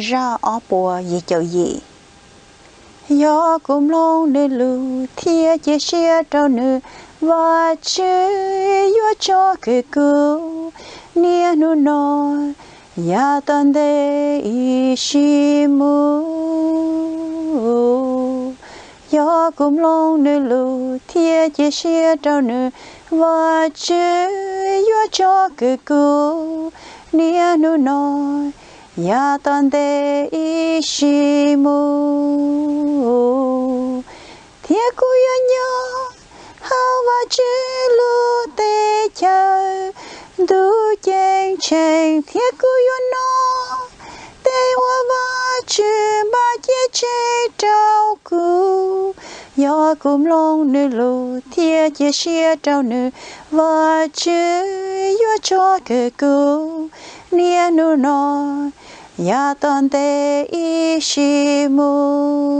zaj ob puas yim caum yim. Yog kuv mloog nws lus thiab cia siab rau nws, Vajtswv yuav tso kwv kuv niaj hnub no yav tom ntej ib sim mus. Yog kuv mloog nws lus thiab cia siab rau nws, Vajtswv yuav tso kwv kuv niaj hnub no yav tom ntej ib sim mus. Thiab kuv yuav nyob hauv Vajtswv lub teb chaws ntuj ceeb tsheej, thiab kuv yuav noj tej uas Vajtswv npaj cia tseg rau kuv. Yog kuv mloog nws lus thiab cia siab rau nws, Vajtswv yuav tso kwv kuv niaj hnub no yav tom ntej ib sim mus.